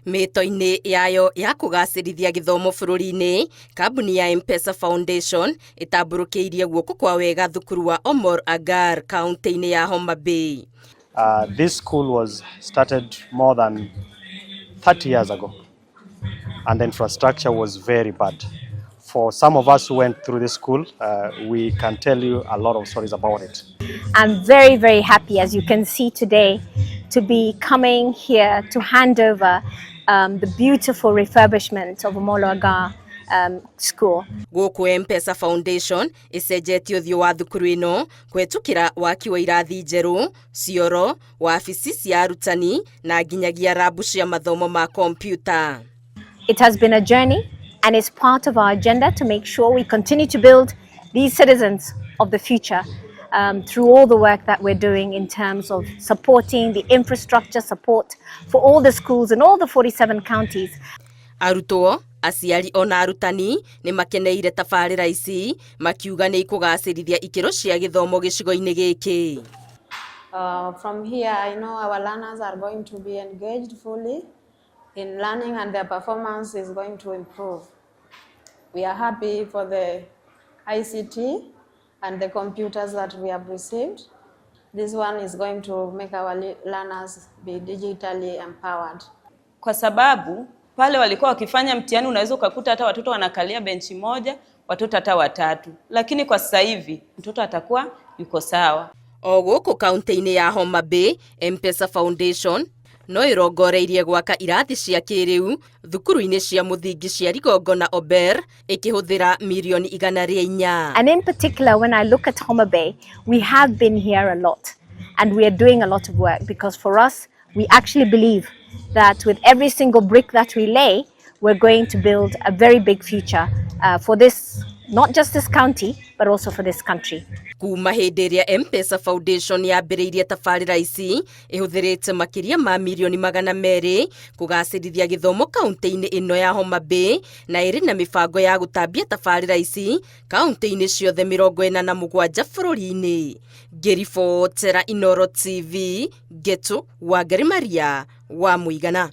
Mĩto-inĩ yayo ya kũgacĩrithia gĩthomo bũrũri-inĩ, kambuni ya M-Pesa Foundation ĩtambũrũkĩirie guoko kwa wega thukuru wa Omor Agar kaunti-inĩ ya Homa Bay. This school was started more than 30 years ago and the infrastructure was very bad. For some of us who went through this school, we can tell you a lot of stories about it. I'm very, very happy, as you can see today, to be coming here to hand over the beautiful refurbishment of Omolo Agar School. Gũkũ M-Pesa Foundation ĩcenjetie ũthiũ wa thukuru ĩno kũhetũkĩra waki wa irathi njerũ, cioro, wabici cia arutani na nginyagia rabu cia mathomo ma kompiuta. It has been a journey and is part of our agenda to make sure we continue to build these citizens of the future through all the work that we're doing in terms of supporting the infrastructure support for all the schools in all the 47 counties. Arutwo, aciari ona arutani nĩ makeneire tabarĩra ici makiuga nĩ ikũgacĩrithia ikĩro cia gĩthomo gĩcigo-inĩ gĩkĩ. From here, I know our learners are going to be engaged fully in learning and their performance is going to improve. We are happy for the ICT and the computers that we have received. This one is going to make our learners be digitally empowered. Kwa sababu pale walikuwa wakifanya mtihani, unaweza ukakuta hata watoto wanakalia benchi moja, watoto hata watatu, lakini kwa sasa hivi mtoto atakuwa yuko sawa. O gũkũ kaunti-inĩ ya Homa Bay, M-Pesa Foundation no ĩrongoreirie gwaka irathi cia kĩrĩu thukuru-inĩ cia mũthingi cia Rigongo na Ober ĩkĩhũthĩra mirioni 104. And in particular, when I look at Homa Bay, we have been here a lot and we are doing a lot of work because for us, we actually believe that with every single brick that we lay, we're going to build a very big future for this, not just this county, but also for this country. Kuma hĩndĩ ĩrĩa M-Pesa Foundation yambĩrĩirie tabarĩra ici ĩhũthĩrĩte makĩria ma mirioni 200 kũgacĩrithia gĩthomo kaunti-inĩ ĩno ya Homa Bay na ĩrĩ na mĩbango ya gũtambia tabarĩra ici kaunti-inĩ ciothe 47 bũrũri-inĩ. Ngĩribotera Inooro TV, Ngetu Wangari Maria wa Mũigana.